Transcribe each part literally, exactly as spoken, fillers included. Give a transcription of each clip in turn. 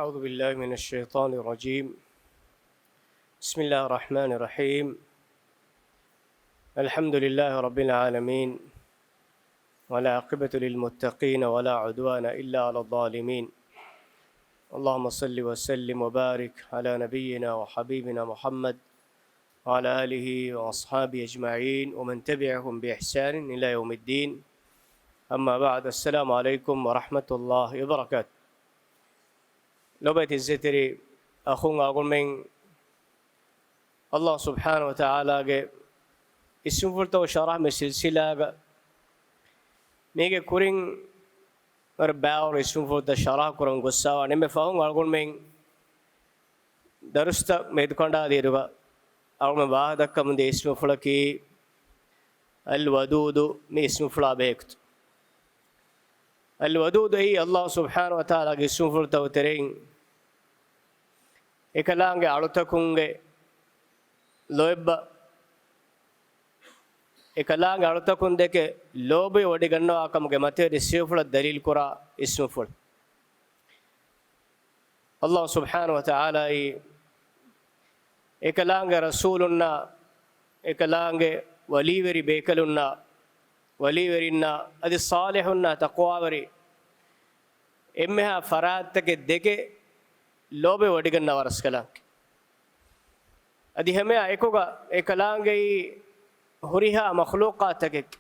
أعوذ بالله من الشيطان الرجيم. بسم الله الرحمن الرحيم. الحمد لله رب العالمين. والعاقبة للمتقين ولا عدوان إلا على الظالمين. اللهم صل وسلم وبارك على نبينا وحبيبنا محمد وعلى آله وأصحابه أجمعين ومن تبعهم بإحسان إلى يوم الدين. أما بعد، السلام عليكم ورحمة الله وبركاته. ލޮބުވެތި އިއްޒަތްތެރި އަޚުން އަޅުގަނޑުމެން، އައްލާހު ސުބްޙާނަހު ވަތަޢާލާގެ އިސްމުފުޅުތައް ޝަރަޙް މި ސިލްސިލާގަ މީގެ ކުރިން ވަރަށް ބައިވަރު އިސްމުފުޅުތައް ޝަރަޙް ކުރަން ގޮއްސަވާނެ. އެންމެ ފަހުން އަޅުގަނޑުމެން ދަރުސްތައް މެދުކަނޑާލިއިރުގަ އަޅުގަނޑުމެން ވާހަކަ ދައްކަމުންދިޔަ އިސްމުފުޅަކީ އަލް ވަދޫދު މި އިސްމުފުޅާ ބެހޭގޮތުން. އަލް ވަދޫދު އެއީ އައްލާހު ސުބްޙާނަހު ވަތަޢާލާގެ އިސްމުފުޅުތައް ތެރެއިން އެކަލާނގެ އަޅުތަކުންގެ ލޯތްބަށް، އެކަލާނގެ އަޅުތަކުން ދެކެ ލޯބިވެވޮޑިގަންނަވާ ކަމުގެ މަތިވެރި ސިފަފުޅަށް ދަލީލުކުރާ އިސްމުފުޅު. އައްލާހު ސުބްޙާނަހު ވަތަޢާލާއީ އެކަލާނގެ ރަސޫލުންނާ، އެކަލާނގެ ވަލީވެރި ބޭކަލުންނާ، ވަލީވެރިންނާ، އަދި ޞާލިޙުންނާ، ތަޤްވާވެރި އެންމެހާ ފަރާތްތަކެއް ދެކެ ލޯބިވެވޮޑިގަންނަވާ ރަސްކަލާނގެ. އަދި ހަމައާ އެކުގަ އެކަލާނގެއީ ހުރިހާ މަޚްލޫޤާތްތަކެއް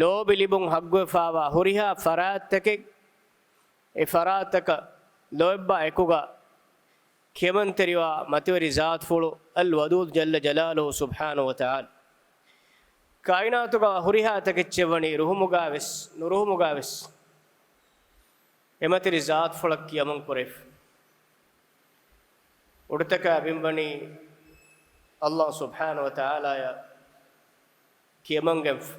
ލޯބި ލިބުން ޙައްޤުވެފާވާ ހުރިހާ ފަރާތްތަކެއް، އެ ފަރާތްތަކަށް ލޯތްބާ އެކުގަ ކިޔަމަންތެރިވާ މަތިވެރި ޒާތުފުޅު އަލް ވަދޫދު ޖައްލަ ޖަލާލުހު ސުބްޙާނަހު ވަތަޢާލާ. ކާއިނާތުގަ ހުރިހާ ތަކެއްޗެއް ވަނީ ރުހުމުގަ ވެސް ނުރުހުމުގަ ވެސް އެމަތިވެރި ޒާތުފުޅަށް ކިޔަމަން ކުރެފަ. އުޑުތަކާ ބިންވަނީ އައްލާހު ސުބްޙާނަހު ވަތަޢާލާޔަށް ކިޔަމަންގެންފަ.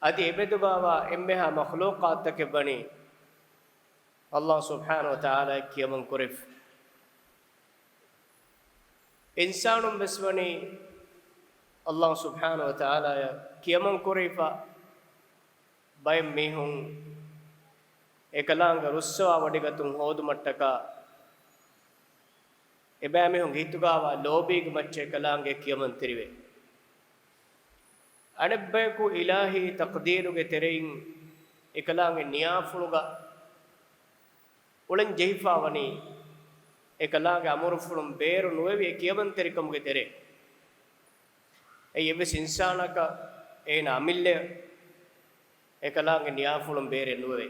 އަދި އެމެދުގަވާ އެންމެހާ މަޚްލޫޤާތްތަކެއް ވަނީ އައްލާހު ސުބްޙާނަހު ވަތަޢާލާޔަށް ކިޔަމަން ކުރެފަ. އިންސާނުން ވެސް ވަނީ އައްލާހު ސުބްޙާނަހު ވަތަޢާލާޔަށް ކިޔަމަން ކުރެވިފަ. ބައެއް މީހުން އެކަލާނގެ ރުއްސަވާ ވޮޑިގަތުން ހޯދުމަށްޓަކާ، އެބައިމީހުންގެ ހިތުގަވާ ލޯބީގެ މައްޗަށް އެކަލާނގެ ކިޔަމަން ތެރިވޭ. އަނެއްބަޔަކު އިލާހީ ތަޤްދީރުގެ ތެރެއިން އެކަލާނގެ ނިޔާފުޅުގަ އުޅެން ޖެހިފާވަނީ، އެކަލާނގެ އަމުރުފުޅުން ބޭރު ނުވެވި އެ ކިޔަމަންތެރިކަމުގެ ތެރޭ. އެއީ އެއްވެސް އިންސާނަކަށް އޭނާ އަމިއްލައަށް އެކަލާނގެ ނިޔާފުޅުން ބޭރެއް ނުވެވޭ.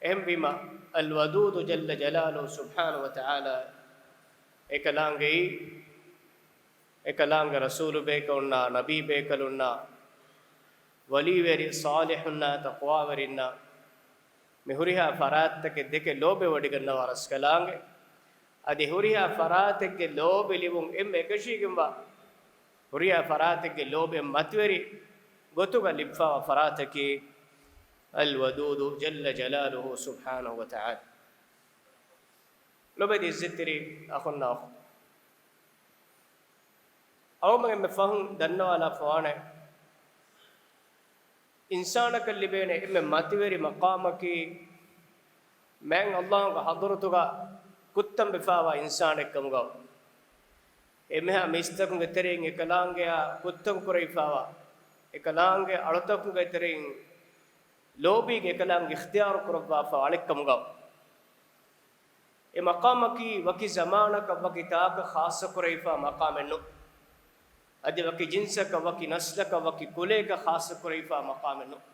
އެހެންވީމަ، އަލް ވަދޫދު ޖައްލަ ޖަލާލުހު ސުބްޙާނަހު ވަތަޢާލާ އެކަލާނގެއީ، އެކަލާނގެ ރަސޫލު ބޭކަލުންނާ، ނަބީ ބޭކަލުންނާ، ވަލީވެރި ޞާލިޙުންނާ، ތަޤްވާވެރިންނާ، މި ހުރިހާ ފަރާތްތަކެއް ދެކެ ލޯބިވެވޮޑިގަންނަވާ ރަސްކަލާނގެ. އަދި ހުރިހާ ފަރާތެއްގެ ލޯބި ލިބުން އެންމެ އެކަށީގެންވާ، ހުރިހާ ފަރާތެއްގެ ލޯބި އެންމެ މަތިވެރި ގޮތުގަ ލިބިފާވާ ފަރާތަކީ އަލް ވަދޫދު ޖައްލަ ޖަލާލުހު ސުބްޙާނަހު ވަތަޢާލާ. ލޮބެތި އިއްޒަތްތެރި އަޚުންނާ އުޚްތުން، އަޅުގަނޑުމެން އެންމެ ފަހުން ދަންނަވާލާފަވާނެ، އިންސާނަކަށް ލިބޭނެ އެންމެ މަތިވެރި މަޤާމަކީ، މާތް އައްލާހުގެ ޙަޟްރަތުގަ ކުއްތަންވެފާވާ އިންސާނެއް ކަމުގަ، އެންމެހާ މީސްތަކުންގެ ތެރެއިން އެކަލާނގެއާ ކުއްތަން ކުރެވިފާވާ، އެކަލާނގެ އަޅުތަކުންގެ ތެރެއިން ލޯބީގެ އެކަލާނގެ އިޚްތިޔާރު ކުރައްވާފާ އަޅެއް ކަމުގަ. އެ މަޤާމަކީ ވަކި ޒަމާނަކަށް ވަކި ތާކަށް ޚާއްޞަކުރެވިފާ މަޤާމެއް ނޫން. އަދި ވަކި ޖިންސަކަށް، ވަކި ނަސްލަކަށް، ވަކި ކުލައަކަށް ޚާއްޞަކުރެވިފާ މަޤާމެއް ނޫން.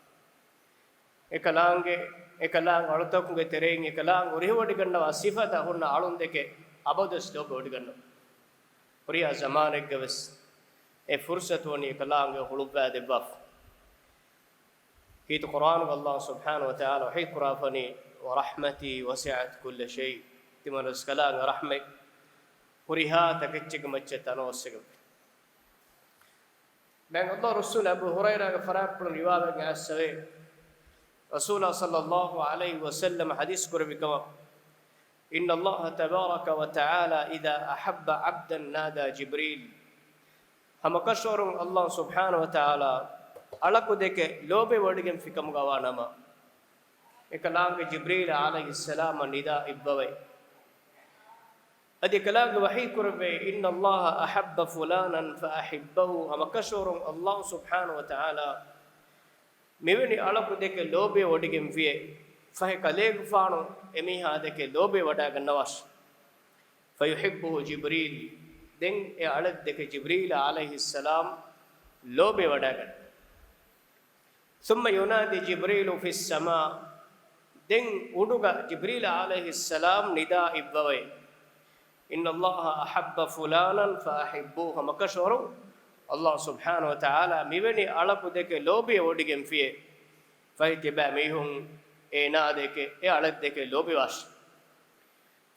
އެކަލާނގެ، އެކަލާނގެ އަޅުތަކުންގެ ތެރެއިން އެކަލާނގެ ހުރިހަވަޑިގަންނަވާ ސިފަތައް ހުންނަ އަޅުން ދެކެ އަބަދުވެސް ލޯބިވޮޑިގަންނަވާ ހުރިހާ ޒަމާނެއްގަވެސް އެ ފުރުޞަތު ވަނީ އެކަލާނގެ ހުޅުއްވާ ދެއްވާފަ. ކީރިތި ޤުރްއާނުގަ އައްލާހު ސުބްޙާނަހު ވަތަޢާލާ ވަޙީ ކުރާފަނީ، "ورحمتي وسعت كل شيء." ތިމަން ރަސްކަލާނގެ ރަޙްމަތް ހުރިހާ ތަކެއްޗެއްގެ މައްޗަށް ތަނަވަސްވެގެން. މާތް އައްލާހު ރަސޫލު އަބޫ ހުރައިރާގެ ފަރާތްޕުޅުން ރިވާވެގެން އައިސްފަވޭ، ރަސޫލާ ޞައްލައްލާހު ޢަލައިހި ވަސައްލަމަ ޙަދީޘް ކުރެއްވި ކަމަށް، "إن الله تبارك وتعالى إذا أحب عبدا نادى جبريل." ހަމަކަށަވަރުން އައްލާހު ސުބްޙާނަހު ވަތަޢާލާ އަޅަކު ދެކެ ލޯބިވޮޑިގެންފި ކަމުގަވާ ނަމަ، އެކަލާނގެ ޖިބްރީލް ޢަލައިހިއްސަލާމަށް ނިދާ އިއްވަވައި. އަދި އެކަލާނގެ ވަޙީ ކުރެއްވައި، إن الله أحب فلانا فأحبوه، ހަމަކަށަވަރުން ﷲ ސުބްޙާނަހޫ ވަތަޢާލާ މިވެނި އަޅަކު ދެކެ ލޯބިވެވޮޑިގެންފިއޭ، ފަހެ ކަލޭގެފާނު އެމީހާ ދެކެ ލޯބިވެވަޑައިގަންނަވާށި. فيحبه جبريل، ދެން އެ އަޅެއް ދެކެ ޖިބްރީލް ޢަލައިހިއްސަލާމް ލޯބިވެވަޑައިގަންނަވާ. ثم ينادي جبريل في السماء، ދެން އުޑުގަ ޖިބްރީލް ޢަލައިހިއްސަލާމް ނިދާ އިއްވަވައި، إن الله أحب فلانا فأحبوه، ހަމަކަށަވަރުން ﷲ ސުބްޙާނަހޫ ވަތަޢާލާ މިވެނި އަޅަކު ދެކެ ލޯބިވެވޮޑިގެންފިއޭ، ފަހެ ތިބާ މީހުން އޭނާ ދެކެ އެ އަޅެއް ދެކެ ލޯބިވާށި.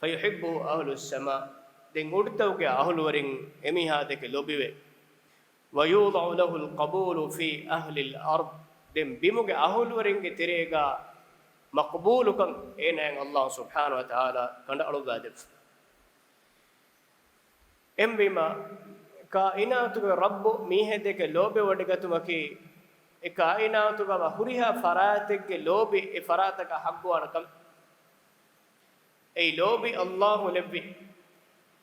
فيحبه أهل السماء، ދެން އުޑުތަކުގެ އަހުލުވެރިން އެމީހާ ދެކެ ލޯބިވޭ. ويوضع له القبول في أهل الأرض، ދެން ބިމުގެ އަހުލުވެރިންގެ ތެރޭގަ މަޤްބޫލުކަން އޭނާއަށް ﷲ ސުބްޙާނަހޫ ވަތަޢާލާ ކަނޑައަޅުއްވާދެއްވި. އެހެންވީމަ، ކާއިނާތުގެ ރައްބު މީހެއް ދެކެ ލޯބިވެވޮޑިގަތުމަކީ، އެ ކާއިނާތުގަ ހުރިހާ ފަރާތެއްގެ ލޯބި އެ ފަރާތަކަށް ޙައްޤުވާނެ ކަމެއް. އެއީ ލޯބި ﷲ ލެއްވި.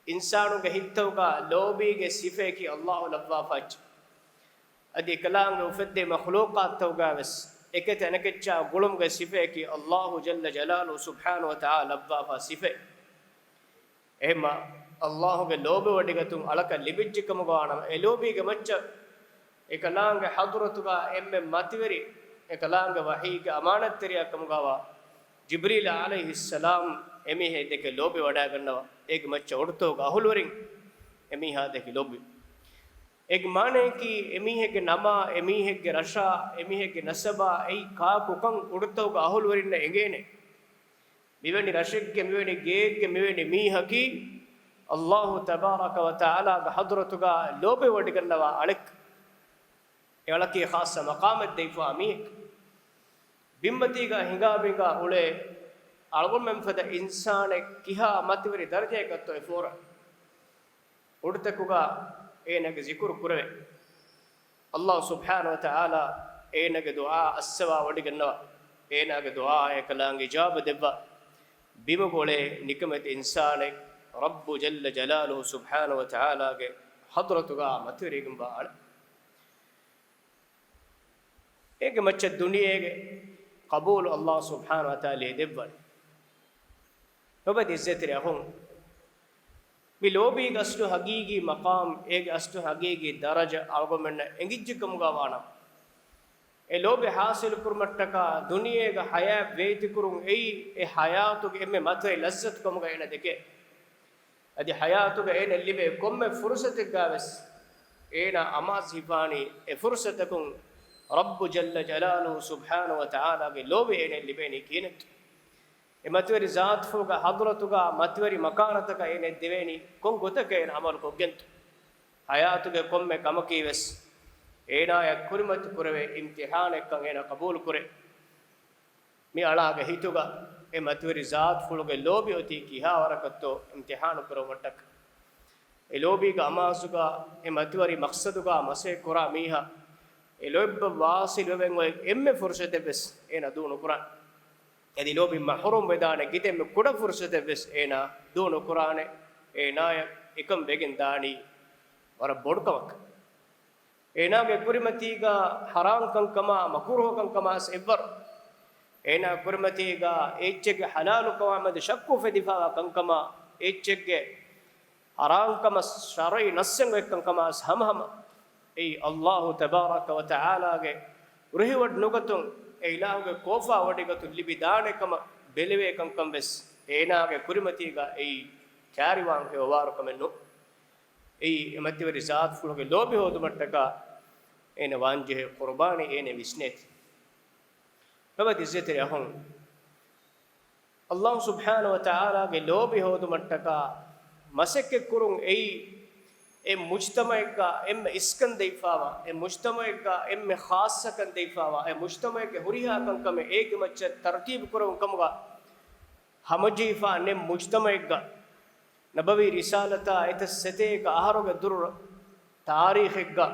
އިންސާނުގެ ހިތްތަކުގަ ލޯބީގެ ސިފައަކީ ﷲ ލައްވާފައި. އަދި އެކަލާނގެ އުފެއްދޭ މަޚްލޫޤާތްތަކުގަވެސް އެކެތި އަނެކެއްޗާ ގުޅުމުގެ ސިފައަކީ ﷲ ޖައްލަ ޖަލާލުހޫ ސުބްޙާނަހޫ ވަތަޢާލާ ލައްވާފަ ސިފައެއް. އެހެންމަ، ﷲ ގެ ލޯބިވޮޑިގަތުން އަޅަކަށް ލިބިއްޖެ ކަމުގަ ވާނަމަ، އެ ލޯބީގެ މައްޗަށް އެކަލާނގެ ޙަޟްރަތުގަ އެންމެ މަތިވެރި، އެކަލާނގެ ވަޙީގެ އަމާނަތްތެރިޔާ ކަމުގަވާ ޖިބްރީލް ޢަލައިހިއްސަލާމް އެމީހެއް ދެކެ ލޯބިވަޑައިގަންނަވާ. އޭގެ މައްޗަށް އުޑުތަކުގެ އަހުލުވެރިން އެމީހާ ދެކެ ލޯބި. އޭގެ މާނަޔަކީ، އެމީހެއްގެ ނަމާ، އެމީހެއްގެ ރަށާ، އެމީހެއްގެ ނަސަބާ، އެއީ ކާކުކަން އުޑުތަކުގެ އަހުލުވެރިންނަށް އެނގޭނެ. މިވެނި ރަށެއްގެ، މިވެނި ގެއެއްގެ، މިވެނި މީހަކީ، ﷲ ތަބާރަކަ ވަ ތަޢާލާގެ ޙަޟްރަތުގަ ލޯބިވޮޑިގަންނަވާ އަޅެއް. އެ އަޅަކީ ޚާއްޞަ މަޤާމެއް ދެވިފާ މީހެއް. ބިންމަތީގަ ހިނގާ ބިނގާ އުޅޭ އަޅުގަނޑުމެން ފަދަ އިންސާނެއް ކިހާ މަތިވެރި ދަރަޖައެއްގަތޯ އެ ފޯރަން. އުޑުތަކުގަ އޭނާގެ ޒިކުރު ކުރެވޭ. ﷲ ސުބްޙާނަހޫ ވަތަޢާލާ އޭނާގެ ދުޢާ އައްސަވާ ވޮޑިގަންނަވާ. އޭނާގެ ދުޢާއަށް އެކަލާނގެ އިޖާބަ ދެއްވާ. ބިމުގަ އުޅޭ ނިކަމެތި އިންސާނެއް ރައްބު ޖައްލަ ޖަލާލުހޫ ސުބްޙާނަހޫ ވަތަޢާލާގެ ޙަޟްރަތުގަ މަތިވެރިވެގެންވާ އަޅެއް. އޭގެ މައްޗަށް ދުނިޔޭގެ ޤަބޫލު ﷲ ސުބްޙާނަހޫ ވަތަޢާލާ ދެއްވަން. ނުބަދި އިއްޒަތްތެރި އަޚުން، މި ލޯބީގެ އަސްލު ޙަޤީޤީ މަޤާމް، އޭގެ އަސްލު ޙަޤީޤީ ދަރަޖަ އަޅުގަނޑުމެންނަށް އެނގިއްޖެ ކަމުގަ ވާނަމަ، އެ ލޯބި ޙާޞިލު ކުރުމަށްޓަކާ ދުނިޔޭގެ ޙަޔާތް ވޭތިކުރުން އެއީ އެ ޙަޔާތުގެ އެންމެ މަތިވެރި ލައްޒަތު ކަމުގަ އޭނަ ދެކޭ. އަދި ޙަޔާތުގަ އޭނަ ލިބޭ ކޮންމެ ފުރުޞަތެއްގަވެސް އޭނަ އަމާޒު ހިފާނީ އެ ފުރުޞަތަކުން ރައްބު ޖައްލަ ޖަލާލުހޫ ސުބްޙާނަހޫ ވަތަޢާލާގެ ލޯބި އޭނަ ލިބޭނީ ކިހިނެއްތޯ؟ އެ މަތިވެރި ޒާތުފުޅުގެ ޙަޟްރަތުގަ މަތިވެރި މަކާނަތަކަށް އޭނަ ދެވޭނީ ކޮން ގޮތަކަށް އޭނަ ޢަމަލު ކޮށްގެންތޯ؟ ޙަޔާތުގެ ކޮންމެ ކަމަކީވެސް އޭނާޔަށް ކުރިމަތި ކުރެވޭ އިމްތިޙާނެއްކަން އޭނަ ޤަބޫލު ކުރޭ. މި އަޅާގެ ހިތުގަ އެ މަތިވެރި ޒާތުފުޅުގެ ލޯބި އޮތީ ކިހާވަރަކަށްތޯ އިމްތިޙާނު ކުރެވުމަށްޓަކައި. އެ ލޯބީގެ އަމާޒުގަ އެ މަތިވެރި މަޤްޞަދުގަ މަސައްކަތް ކުރާ މީހާ އެ ލޯތްބަށް ވާޞިލުވެވެން އޮތް އެންމެ ފުރުޞަތެއްވެސް އޭނަ ދޫ ނުކުރާނެ. އަދި ލޯބިން މަޙްރޫމް ވެދާނެ ގިތެއް އެންމެ ކުޑަ ފުރުޞަތެއްވެސް އޭނަ ދޫ ނުކުރާނެ. އޭނާޔަށް އެކަން ވެގެން ދާނީ ވަރަށް ބޮޑު ކަމަކަށް. އޭނާގެ ކުރިމަތީގަ ޙަރާމް ކަންކަމާ، މަކުރޫހު ކަންކަމާ ވެސް އެއްވަރު. އޭނާ ކުރިމަތީގަ އެއްޗެއްގެ ޙަލާލުކަމާ މެދު ޝައްކު އުފެދިފާވާ ކަންކަމާ، އެއްޗެއްގެ ޙަރާމްކަމަށް ޝަރުޢީ ނައްޞެއް އޮތް ކަންކަމާ ވެސް ހަމަހަމަ. އެއީ ﷲ ތަބާރަކަ ވަ ތަޢާލާގެ ރުހިވޮޑި ނުގަތުން، އެ އިލާހުގެ ކޯފާ ވޮޑިގަތުން ލިބިދާނެ ކަމަށް ބެލެވޭ ކަންކަން ވެސް އޭނާގެ ކުރިމަތީގަ އެއީ ކާރިވާން ހެޔޮވާރު ކަމެއް ނޫން. އެއީ އެ މަތިވެރި ޒާތުފުޅުގެ ލޯބި ހޯދުމަށްޓަކާ އޭނަ ވާންޖެހޭ ޤުރުބާނީ އޭނަ ވިސްނޭތީ. ނުބަދި އިއްޒަތްތެރި އަޚުން، ﷲ ސުބްޙާނަހޫ ވަ ތަޢާލާގެ ލޯބި ހޯދުމަށްޓަކާ މަސައްކަތް ކުރުން އެއީ، އެ މުޖްތަމަޢެއްގަ އެންމެ އިސްކަން ދެވިފާވާ، އެ މުޖްތަމަޢެއްގަ އެންމެ ޚާއްޞަކަން ދެވިފާވާ، އެ މުޖްތަމަޢެއްގެ ހުރިހާ ކަންކަމެއް އޭގެ މައްޗަށް ތަރުތީބު ކުރެވުން ކަމުގަ ހަމަޖެހިފާ ނެތް މުޖްތަމަޢެއްގަ، ނަބަވީ ރިސާލަތާ އެތައް ސަތޭކަ އަހަރުގެ ދުރު ތާރީޚެއްގަ،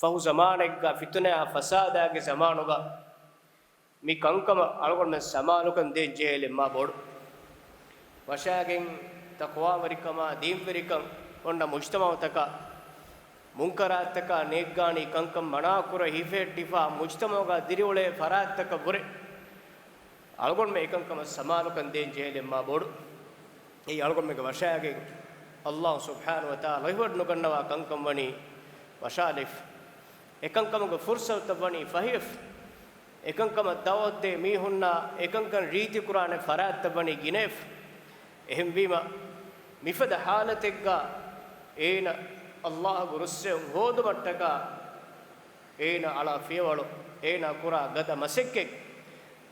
ފަހު ޒަމާނެއްގަ ފިތުނައާ ފަސާދާގެ ޒަމާނުގަ، މި ކަންކަމަށް އަޅުގަނޑުމެން ސަމާލުކަން ދޭން ޖެހޭލެއް މާ ބޮޑު. ވަށާގެން ތަޤްވާވެރިކަމާ ދީންވެރިކަން އޮންނަ މުޖްތަމަޢުތަކަށް، މުންކަރާތްތަކާ ނޭއްގާނީ ކަންކަން މަނާކުރެ ހިފެހެއްޓިފާ މުޖްތަމަޢުގަ ދިރިއުޅޭ ފަރާތްތަކަށްވުރެ، އަޅުގަނޑުމެން އެކަންކަމަށް ސަމާލުކަން ދޭން ޖެހޭލެއް މާ ބޮޑު. އެއީ އަޅުގަނޑުމެންގެ ވަށާގެން ﷲ ސުބްޙާނަހޫ ވަތަޢާލާ އެހުވަޑު ނުގަންނަވާ ކަންކަން ވަނީ ވަށާލައިފަ. އެކަންކަމުގެ ފުރުޞަތުތައް ވަނީ ފަހިވެފަ. އެކަންކަމަށް ދަޢުވަތުދޭ މީހުންނާ އެކަންކަން ރީތިކުރާނެ ފަރާތްތައް ވަނީ ގިނަވެފަ. އެހެންވީމަ، މިފަދަ ޙާލަތެއްގަ އޭނަ ﷲ ގެ ރުއްސެވުން ހޯދުމަށްޓަކާ، އޭނަ އަޅާ ފިޔަވަޅު، އޭނަ ކުރާ ގަދަ މަސައްކަތް،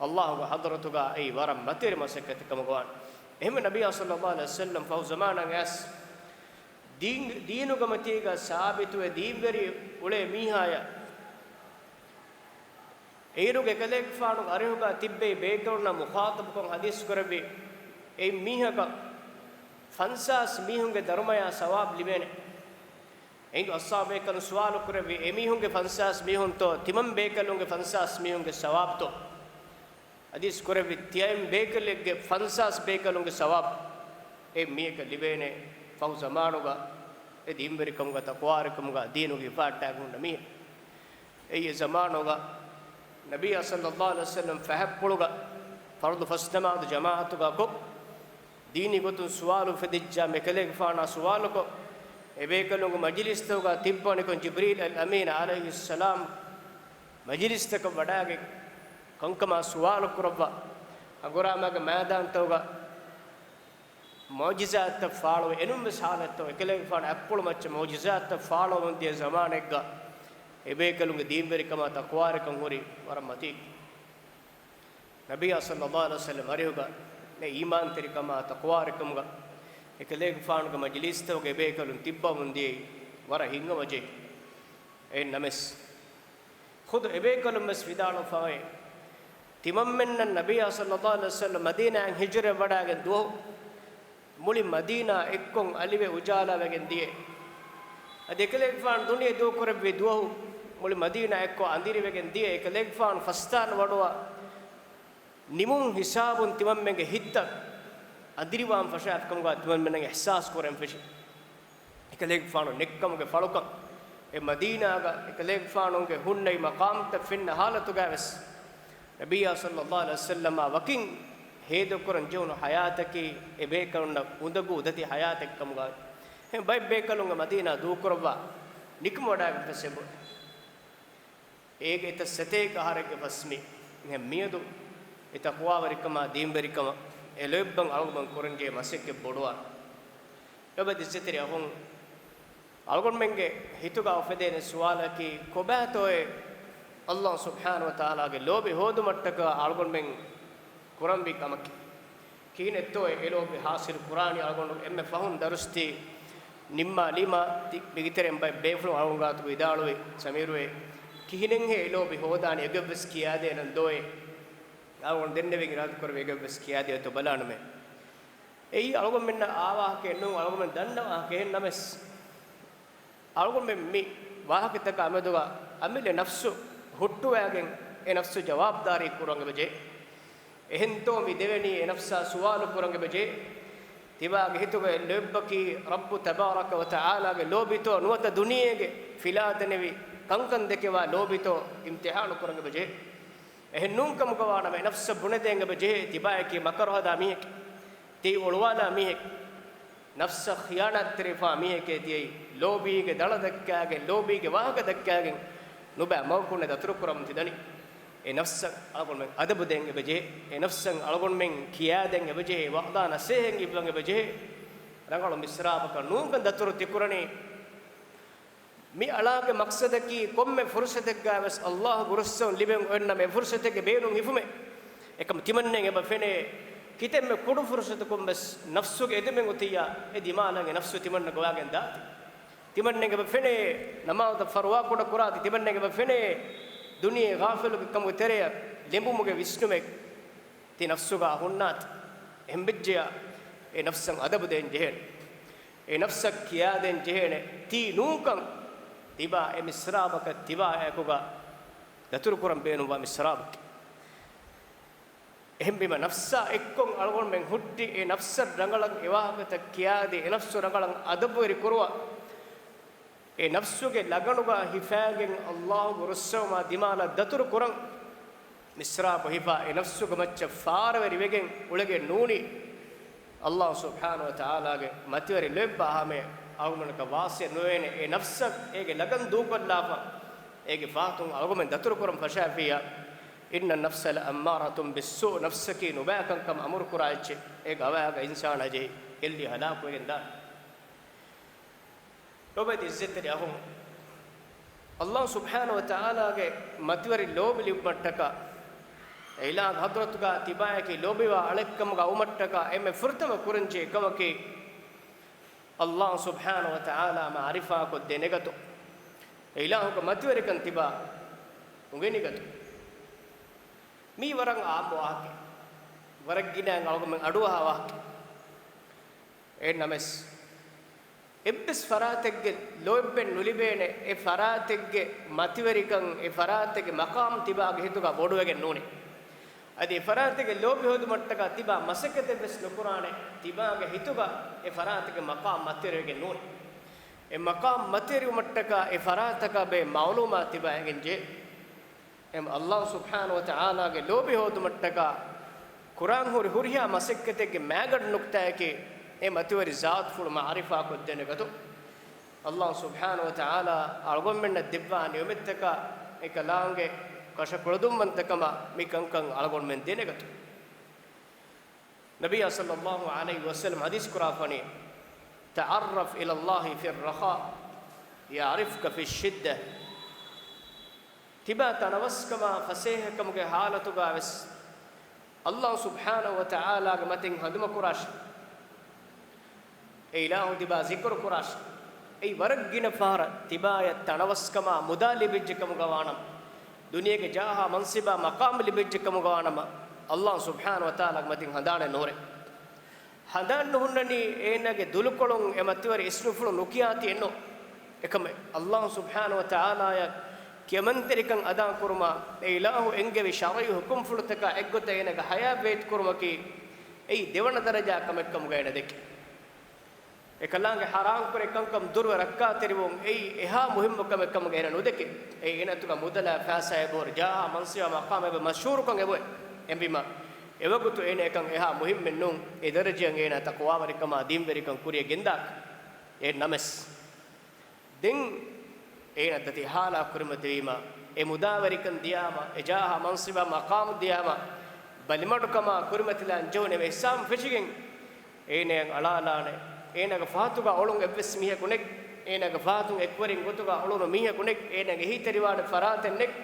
ﷲ ގެ ޙަޟްރަތުގަ އެއީ ވަރަށް މަތިވެރި މަސައްކަތެއް ކަމަށް ވާނެ. އެހެންވެ، ނަބިއްޔާ ޞައްލައްލާހު ޢަލައިހި ވަސައްލަމް ފަހު ޒަމާނަށް އައިސް، ދީން، ދީނުގެ މަތީގަ ސާބިތުވެ ދީންވެރި އުޅޭ މީހާޔަށް، އޭރުގެ އެކަލޭގެފާނުގެ އަރިހުގަ ތިއްބެވި ބޭކަލުންނާ މުޚާޠަބުކޮށް ޙަދީޘް ކުރެއްވި، އެއް މީހަކަށް ފަންސާސް މީހުންގެ ދަރުމަޔާ ސަވާބު ލިބޭނެ. އެހިނދު އަޞްޙާބު ބޭކަލުން ސުވާލު ކުރެއްވި، އެ މީހުންގެ ފަންސާސް މީހުންތޯ، ތިމަން ބޭކަލުންގެ ފަންސާސް މީހުންގެ ސަވާބުތޯ؟ ޙަދީޘް ކުރެއްވި، ތިޔައިން ބޭކަލެއްގެ ފަންސާސް ބޭކަލުންގެ ސަވާބު އެ މީހަކަށް ލިބޭނެ. ފަހު ޒަމާނުގަ އެ ދީންވެރިކަމުގަ، ތަޤްވާވެރިކަމުގަ، ދީނުގެ ހިފަހައްޓާގެން ހުންނަ މީހެއް. އެއީ އެ ޒަމާނުގަ ނަބިއްޔާ ޞައްލައްލާހު ޢަލައިހި ވަސައްލަމް ފަހަތްޕުޅުގަ ފަރުޟު ފަސް ނަމާދު ޖަމާޢަތުގަ ކޮށް، ދީނީ ގޮތުން ސުވާލު އުފެދިއްޖާ އެކަލޭގެފާނާ ސުވާލުކޮށް، އެބޭކަލުންގެ މަޖިލިސްތަކުގަ ތިއްބަވަނިކޮށް، ޖިބްރީލް އަލް އަމީން ޢަލައިހިއްސަލާމް މަޖިލިސްތަކަށް ވަޑައިގެން ކަންކަމާ ސުވާލު ކުރައްވާ، ހަނގުރާމާގެ މައިދާންތަކުގަ މުޢުޖިޒާތްތައް ފާޅުވެ، އެނޫންވެސް ޙާލަތްތައް އެކަލޭގެފާނު އަތްޕުޅު މައްޗަށް މުޢުޖިޒާތްތައް ފާޅުވަމުން ދިޔަ ޒަމާނެއްގަ، އެބޭކަލުންގެ ދީންވެރިކަމާ ތަޤްވާވެރިކަން ހުރީ ވަރަށް މަތީގަ. ނަބިއްޔާ ޞައްލައްލާހު ޢަލައިހި ވަސައްލަމް އަރިހުގަ އެ އީމާންތެރިކަމާ ތަޤްވާވެރިކަމުގަ އެކަލޭގެފާނުގެ މަޖިލީސްތަކުގެ އެބޭކަލުން ތިއްބަވަމުން ދިޔައީ ވަރަށް ހިތްހަމަޖެހި. އެހެން ނަމަވެސް، ޚުދު އެބޭކަލުން ވެސް ވިދާޅުވެފައި، ތިމަންމެންނަށް ނަބިއްޔާ ޞައްލައްލާހު ޢަލައިހި ވަސައްލަމް މަދީނާއަށް ހިޖުރަވެވަޑައިގެން ދުވަހު، މުޅި މަދީނާ އެއްކޮށް އަލިވެ އުޖާލާވެގެން ދިޔަ. އަދި އެކަލޭގެފާނު ދުނިޔެ ދޫކުރެއްވި ދުވަހު، މުޅި މަދީނާ އެއްކޮށް އަނދިރިވެގެން ދިޔަ. އެކަލޭގެފާނު ފަސްދާން ވަޑުވާ ނިމުން ހިސާބުން ތިމަންމެންގެ ހިތްތައް އަނދިރިވާން ފަށާފިކަމުގަ ތިމަންމެންނަށް އިޙްސާސް ކުރަން ފެށި. އެކަލޭގެފާނު ނެއްކަމުގެ ފަޅުކަން، އެ މަދީނާގަ އެކަލޭގެފާނުގެ ހުންނެވި މަޤާމްތައް ފެންނަ ޙާލަތުގައި ވެސް، ނަބިއްޔާ ޞައްލައްލާހު ޢަލައިހި ވަސައްލަމާ ވަކިން ހޭދަކުރަން ޖެހުނު ޙަޔާތަކީ، އެ ބޭކަލުންނަށް އުނދަގޫ ދަތި ޙަޔާތެއް ކަމުގައި. އެހެން ބައެއް ބޭކަލުންގެ މަދީނާ ދޫކުރައްވާ ނިކުމެވަޑައިގެން ފެށި އެބަ އޭގެ އެތައް ސަތޭކަ އަހަރެއްގެ ފަސް މި މިއަދު އެ ތަޤްވާވެރިކަމާ ދީންވެރިކަމަށް އެ ލޯތްބަށް އަޅުގަނޑުމެން ކުރަންޖެހޭ މަސައްކަތް ބޮޑުވާނެ. އެބަ އިއްޒަތްތެރި އަޚުން، އަޅުގަނޑުމެންގެ ހިތުގަ އުފެދޭނެ ސުވާލަކީ، ކޮބާތޯއޭ ﷲ ސުބްޙާނަހޫ ވަތަޢާލާގެ ލޯބި ހޯދުމަށްޓަކާ އަޅުގަނޑުމެން ކުރަންވީ ކަމަކީ؟ ކިހިނެއްތޯއޭ އެ ލޯބި ޙާޞިލު ކުރާނީ؟ އަޅުގަނޑު އެންމެ ފަހުން ދަރުސް ދީ ނިންމާލީމާ، ތި މިގިތެރެއިން ބައެއް ބޭފުޅުން އަޅުގަނޑު ގާތުގަ ވިދާޅުވި، ސަމީރުއޭ، ކިހިނެއްހޭ އެ ލޯބި ހޯދާނީ؟ އެގޮތްވެސް ކިޔާދޭނަންދޯއޭ؟ އަޅުގަނޑު ދެންނެވިގެން އިރާދަކުރެއްވި އެގޮތްވެސް ކިޔާދިޔަތޯ ބަލާނަމޭ. އެއީ އަޅުގަނޑުމެންނަށް އާ ވާހަކައެއް ނޫން، އަޅުގަނޑުމެން ދަންނަ ވާހަކައެއް. އެހެން ނަމަވެސް، އަޅުގަނޑުމެން މި ވާހަކަތަކާ މެދުގަ އަމިއްލަ ނަފްސު ހުއްޓުވައިގެން އެ ނަފްސު ޖަވާބުދާރީ ކުރަން އެބަޖެހޭ. އެހެންތޯ މި ދެވެނީ އެ ނަފްސާ ސުވާލު ކުރަން އެބަޖެހޭ. ތިބާގެ ހިތުގަ އެ ލޯތްބަކީ ރައްބު ތަބާރަކަ ވަ ތަޢާލާގެ ލޯބިތޯ ނުވަތަ ދުނިޔޭގެ ފިލާތެނިވި ކަންކަން ދެކެވާ ލޯބިތޯ އިމްތިޙާނު ކުރަން އެބަޖެހޭ. އެހެން ނޫންކަމުގަ ވާނަމަ އެ ނަފްސަށް ބުނެދޭން އެބަޖެހޭ ތިބާޔަކީ މަކަރު ހަދާ މީހެކޭ. ތި އޮޅުވާލާ މީހެކޭ. ނަފްސަށް ޚިޔާނާތްތެރިވެފާ މީހެކޭ ތިޔައީ. ލޯބީގެ ދަޅަ ދައްކާގެން، ލޯބީގެ ވާހަކަ ދައްކާގެން ނުބައި މަގުކުންނެ ދަތުރުކުރަމުން ތިދަނީ. އެ ނަފްސަށް އަޅުގަނޑުމެން އަދަބު ދޭން އެބަޖެހޭ. އެ ނަފްސަށް އަޅުގަނޑުމެން ކިޔާދޭން އެބަޖެހޭ. ވަޢުދާ ނަޞޭޙަތް އިއްވަން އެބަޖެހޭ. ރަނގަޅު މިސްރާބަކަށް ނޫންކަން ދަތުރު ތިކުރަނީ. މި އަޅާގެ މަޤްޞަދަކީ ކޮންމެ ފުރުޞަތެއްގައިވެސް ﷲ ގެ ރުއްސެވުން ލިބެން އޮތްނަމަ އެ ފުރުޞަތެއްގެ ބޭނުން ހިފުމެއް. އެކަމަ ތިމަންނައަށް އެބަ ފެނޭ، ކިތަންމެ ކުޑަ ފުރުޞަތަކުން ވެސް ނަފްސުގެ އެދުމެއް އޮތިއްޔާ، އެ ދިމާލަށް އެ ނަފްސު ތިމަންނަ ގޮވާގެން ދާތީ. ތިމަންނައަށް އެބަ ފެނޭ، ނަމާދު ފަރުވާ ކުޑަ ކުރާތީ. ތިމަންނައަށް އެބަ ފެނޭ، ދުނިޔެ ޣާފިލުގެ ކަމުގެ ތެރެއަށް ލެނބުމުގެ ވިސްނުމެއް ތި ނަފްސުގަ ހުންނާތި. އެހެންވެއްޖެޔާ، އެ ނަފްސަށް އަދަބު ދޭން ޖެހޭނެ. އެ ނަފްސަށް ކިޔާދޭން ޖެހޭނެ. ތީ ނޫންކަން ތިބާ އެ މިސްރާބަކަށް ތިބާއާއެކުގަ ދަތުރުކުރަން ބޭނުންވާ މިސްރާބަކީ. އެހެންވީމަ، ނަފްސާ އެއްކޮށް އަޅުގަނޑުމެން ހުއްޓި، އެ ނަފްސަށް ރަނގަޅަށް އެ ވާހަކަތައް ކިޔާދީ، އެ ނަފްސު ރަނގަޅަށް އަދަބުވެރި ކުރުވާ، އެ ނަފްސުގެ ލަގަނުގަ ހިފާގެން އައްލާހުގެ ރުއްސެވުމާ ދިމާލަށް ދަތުރު ކުރަން، މިސްރާބު ހިފާ އެ ނަފްސުގެ މައްޗަށް ފާރަވެރިވެގެން އުޅެގެން ނޫނީ، އައްލާހު ސުބްޙާނަހު ވަތަޢާލާގެ މަތިވެރި ލޯތްބާ ހަމަޔަށް އަޅުގަނޑަކަށް ވާސިއަ ނުވޭނެ. އެ ނަފްސަށް އޭގެ ލަގަން ދޫކޮށްލާފަ، އޭގެ ފަހަތުން އަޅުގަނޑުމެން ދަތުރުކުރަން ފަށާފިއްޔާ، إن النفس لأمارة بالسوء، ނަފްސަކީ ނުބައި ކަންކަމަށް އަމުރުކުރާ އެއްޗެއް. އޭގެ އަވަޔާގަ އިންސާނާ ޖެހި ގެއްލި ހަލާކުވެގެން ދާނެ. ލޯބިވެތި އިއްޒަތްތެރި އަޚުން، އައްލާހު ސުބްޙާނަހު ވަތަޢާލާގެ މަތިވެރި ލޯބި ލިބުމަށްޓަކާ، އެ އިލާހުގެ ޙަޟްރަތުގަ ތިބާޔަކީ ލޯބިވާ އަޅެއްކަމުގަ ވުމަށްޓަކާ، އެންމެ ފުރަތަމަ ކުރަންޖެހޭ ކަމަކީ، އައްލާހު ސުބްޙާނަހު ވަތަޢާލާ މަޢުރިފާކޮށްދޭނެ ގޮތު، އެ އިލާހުގެ މަތިވެރިކަން ތިބާ އުނގެނި ގޮތު. މީ ވަރަށް އާއްމު ވާހަކައެއް، ވަރަށް ގިނައިން އަޅުގަނޑުމެން އަޑުއަހާ ވާހަކައެއް. އެހެން ނަމަވެސް، އެއްވެސް ފަރާތެއްގެ ލޯތްބެއް ނުލިބޭނެ، އެ ފަރާތެއްގެ މަތިވެރިކަން، އެ ފަރާތެއްގެ މަޤާމް ތިބާގެ ހިތުގަ ބޮޑުވެގެން ނޫނޭ. އަދި އެ ފަރާތެއްގެ ލޯބި ހޯދުމަށްޓަކާ ތިބާ މަސައްކަތެއްވެސް ނުކުރާނެ، ތިބާގެ ހިތުގަ އެ ފަރާތެއްގެ މަޤާމް މަތިވެރިވެގެން ނޫނޭ. އެ މަޤާމް މަތިވެރިވުމަށްޓަކާ އެ ފަރާތަކާ ބެހޭ މަޢުލޫމާތު ތިބާ އެނގެންޖެހޭ. އެހެން އައްލާހު ސުބްޙާނަހު ވަތަޢާލާގެ ލޯބި ހޯދުމަށްޓަކާ ކުރާން ހުރި ހުރިހާ މަސައްކަތެއްގެ މައިގަނޑު ނުކުތާއަކީ، އެ މަތިވެރި ޒާތުފުޅު މަޢުރިފާކޮށްދޭނެ ގޮތު. އައްލާހު ސުބްޙާނަހު ވަތަޢާލާ އަޅުގަނޑުމެންނަށް ދެއްވާ ނިޢުމަތްތަކާ އެކަލާނގެ ކަށަ ކުޅަދުންވަންތަކަމާ މި ކަންކަން އަޅުގަނޑުމެން ދޭނެ ގޮތު. ނަބިއްޔާ ޞައްލައްލާހު ޢަލައިހި ވަސައްލަމަ ޙަދީޘް ކުރާފަނީ، تعرف إلى الله في الرخاء يعرفك في الشدة. ތިބާ ތަނަވަސްކަމާ ފަސޭހަކަމުގެ ޙާލަތުގަ ވެސް އައްލާހު ސުބްޙާނަހު ވަތަޢާލާގެ މަތިން ހަނދުމަކުރާށި. އެ އިލާހު ތިބާ ޒިކުރު ކުރާށި. އެއީ ވަރަށް ގިނަ ފަހަރަށް ތިބާޔަށް ތަނަވަސްކަމާ މުދާ ލިބިއްޖެ ކަމުގަ ވާނަމަ، ދުނިޔޭގެ ޖާހާ މަންސިބާ މަޤާމު ލިބިއްޖެ ކަމުގަ ވާނަމަ، އައްލާހު ސުބްޙާނަހު ވަތަޢާލާގެ މަތިން ހަނދާނެއް ނުހުރޭ. ހަނދާން ނުހުންނަނީ އޭނާގެ ދުލުކޮޅުން އެ މަތިވެރި އިސްނުފުޅު ނުކިޔާތީ އެއްނު. އެކަމެއް، އައްލާހު ސުބްޙާނަހު ވަތަޢާލާޔަށް ކިޔަމަންތެރިކަން އަދާކުރުމާ، އެ އިލާހު އެންގެވި ޝަރުޢީ ޙުކުމްފުޅުތަކާ އެއްގޮތަށް އޭނާގެ ޙަޔާތް ވޭތުކުރުމަކީ، އެއީ ދެވަނަ ދަރަޖާ ކަމެއްކަމުގަ އޭނަ ދެކެ. އެކަލާނގެ ޙަރާމްކުރެ ކަންކަން ދުރުވެ ރައްކާތެރިވުން އެއީ އެހާ މުހިއްމު ކަމެއް ކަމުގަ އޭނަ ނުދެކެ. އެއީ އޭނައަތުގަ މުދަލާ ފައިސާ އެބަހުރި، ޖާހާ މަންސިބާ މަޤާމް އެބަ މަޝްހޫރުކަން އެބައޮތް. އެހެންވީމަ، އެވަގުތު އޭނަ އެކަން އެހާ މުހިއްމެއް ނޫން. އެ ދަރަޖައަށް އޭނާ ތަޤްވާވެރިކަމާ ދީންވެރިކަން ކުރިޔަށް ގެންދާކަށް. އެހެން ނަމަވެސް، ދެން އޭނަ ދަތި ޙާލާ ކުރިމަތިވީމަ، އެ މުދާވެރިކަން ދިޔާމަ، އެ ޖާހާ މަންސިބާ މަޤާމް ދިޔާމަ، ބަލިމަޑުކަމާ ކުރިމަތިލާން ޖެހުނު އެއްސާމް ފެށިގެން، އޭނައަށް އަޅާލާނެ. އޭނާގެ ފަހަތުގަ އުޅުން އެއްވެސް މީހަކު ނެތް. އޭނާގެ ފަހަތުން އެކުވެރިން ގޮތުގަ އުޅުނު މީހަކު ނެތް. އޭނާގެ އެހީތެރިވާނެ ފަރާތެއް ނެތް.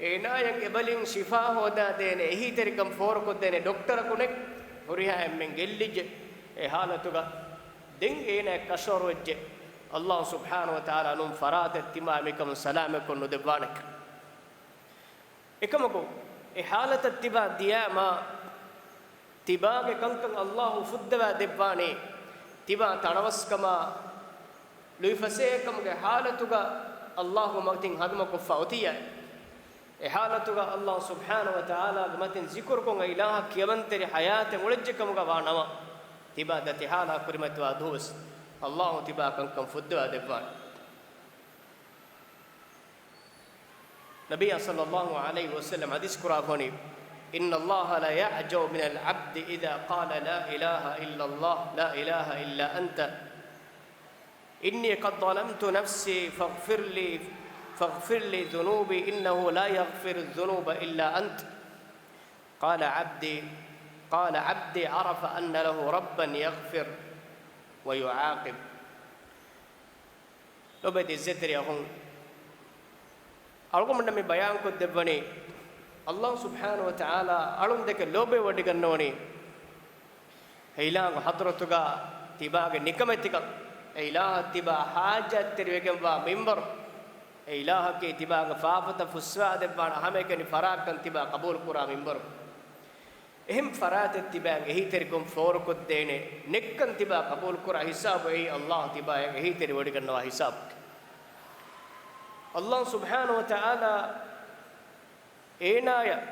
އޭނާއަށް އެބަލިން ޝިފާ ހޯދާދޭނެ، އެހީތެރިކަން ފޯރުކޮށްދޭނެ ޑޮކްޓަރަކު ނެތް. ހުރިހާ އެންމެން ގެއްލިއްޖެ. އެ ޙާލަތުގަ ދެން އޭނާ ކަށަވަރުވެއްޖެ. އައްލާހު ސުބްޙާނަހު ވަތަޢާލާ ނޫން ފަރާތެއް ތިމާ މިކަމުން ސަލާމަތްކޮށް ނުދެއްވާނެކަން. އެކަމަކު، އެ ޙާލަތަށް ތިބާ ދިޔާމާ، ތިބާގެ ކަންކަން އައްލާހު ފުއްދަވާ ދެއްވާނީ، ތިބާ ތަނަވަސްކަމާ، ލުއިފަސޭހަކަމުގެ ޙާލަތުގަ އައްލާހު މަތިން ހަނދުމަކޮށްފަ އޮތިއްޔާ. އެ ޙާލަތުގަ އައްލާހު ސުބްޙާނަހު ވަތަޢާލާގެ މަތިން ޒިކުރުކޮށް އެ އިލާހަށް ކިޔަމަންތެރި ޙަޔާތެއް އުޅެއްޖެ ކަމުގަ ވާ ނަމަ، ތިބާ ދަތި ޙާލާ ކުރިމަތިވާ ދުވަސް، އައްލާހު ތިބާ ކަންކަން ފުއްދަވާ ދެއްވާނެ. ނަބިއްޔާ ޞައްލައްލާހު ޢަލައިހި ވަސައްލަމަ ޙަދީޘް ކުރާފަނީ، إن الله ليعجب من العبد إذا قال لا إله إلا الله، لا إله إلا أنت، إني قد ظلمت نفسي فاغفر لي، فاغفر لي ذنوبي إنه لا يغفر الذنوب إلا أنت. قال عبدي، قال عبدي عرف أن له ربا يغفر ويعاقب. ލޮބެތި އިއްޒަތްތެރި އަޚުން، އަޅުގަނޑުމެންނަށް މި ބަޔާންކޮށްދެއްވަނީ، އައްލާހު ސުބްޙާނަހު ވަތަޢާލާ އަޅުންދެކެ ލޯބިވެވޮޑިގަންނަވަނީ، އެ އިލާހުގެ ޙަޟްރަތުގަ ތިބާގެ ނިކަމެތިކަން، އެ އިލާހަށް ތިބާ ޙާޖަތްތެރިވެގެންވާ މިންވަރު، އެ އިލާހަކީ ތިބާގެ ފާފަތައް ފުއްސަވާދެއްވާނެ ހަމައެކަނި ފަރާތްކަން ތިބާ ޤަބޫލުކުރާ މިންވަރު. އެހެން ފަރާތެއް ތިބާއަށް އެހީތެރިކަން ފޯރުކޮށްދޭނެ ނެތްކަން ތިބާ ޤަބޫލުކުރާ ހިސާބު އެއީ އައްލާހު ތިބާއަށް އެހީތެރިވޮޑިގަންނަވާ ހިސާބު. އައްލާހު ސުބްޙާނަހު ވަތަޢާލާ އޭނާޔަށް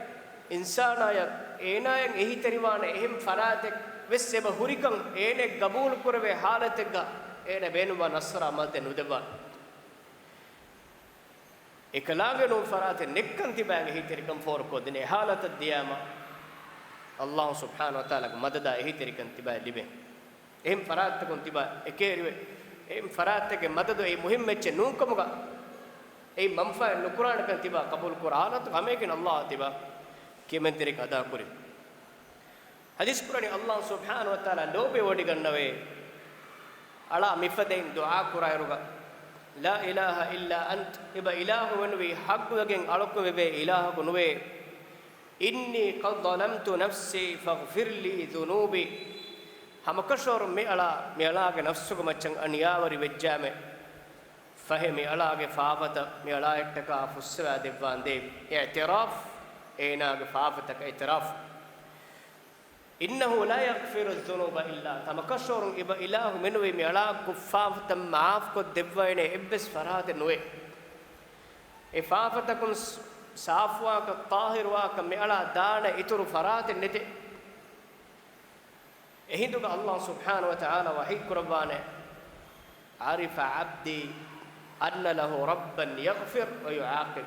އިންސާނާޔަށް އޭނާޔަށް އެހީތެރިވާނެ އެހެން ފަރާތެއް ވެސް އެބަ ހުރިކަން އޭނަ ގަބޫލު ކުރެވޭ ހާލަތެއްގަ އޭނަ ބޭނުންވާ ނަޞްރާ މަދަދެއް ނުދެއްވާނެ. އެކަލާނގެ ނޫން ފަރާތެއް ނެއްކަން ތިބާގެ އެހީތެރިކަން ފޯރުކޮށްދިނޭ ހާލަތަށް ދިޔާމަ، ﷲ ސުބްޙާނަހޫ ވަތަޢާލާގެ މަދަދާ އެހީތެރިކަން ތިބާއަށް ލިބޭ. އެހެން ފަރާތްތަކުން ތިބާ އެކޭރިވެ، އެހެން ފަރާތްތަކެއް މަދަދު އެއީ މުހިއްމު އެއްޗެއް ނޫންކަމުގަ، އެއީ މަންފާއެއް ނުކުރާނެކަން ތިބާ ޤަބޫލުކުރާ ހާލަތު ހަމައެކަނި ﷲ ތިބާ ކިޔަމަންތެރިކަން އަދާކުރި. ޙަދީޘް ކުރަނީ ﷲ ސުބްޙާނަހޫ ވަތަޢާލާ ލޯބިވޮޑިގަންނަވޭ، އަޅާ މިފަދައިން ދުޢާ ކުރާއިރުގަ، لا إله إلا أنت، އެބަ އިލާހު މެނުވީ ޙައްޤުވެގެން އަޅަކުވެވޭ އިލާހަކު ނުވޭ. إني قد ظلمت نفسي فاغفر لي ذنوبي. ހަމަކަށަވަރުން މިއަޅާ، މިއަޅާގެ ނަފްސުގެ މައްޗަށް އަނިޔާވެރި ވެއްޖާމެ، ފަހެ މިއަޅާގެ ފާފަތައް މިއަޅާއަށްޓަކާ ފުއްސަވާ ދެއްވާނދޭވި. އިޢްތިރާފް، އޭނާގެ ފާފަތަކަށް އިޢްތިރާފް. إنه لا يغفر الذنوب إلا أنت. ހަމަކަށަވަރުން އެބަ އިލާހު މެނުވީ މިއަޅާ ކުށްފާފަތައް މާފްކޮށްދެއްވައިނެ އެއްވެސް ފަރާތެއް ނުވޭ. އެ ފާފަތަކުން ސް-، ސާފުވާކަށް، ޠާހިރުވާކަށް މިއަޅާ ދާނެ އިތުރު ފަރާތެއް ނެތޭ. އެހިނދުގަ ﷲ ސުބްޙާނަހޫ ވަތަޢާލާ ވަޙީ ކުރައްވާނެ، عرف عبدي أن له ربا يغفر ويعاقب.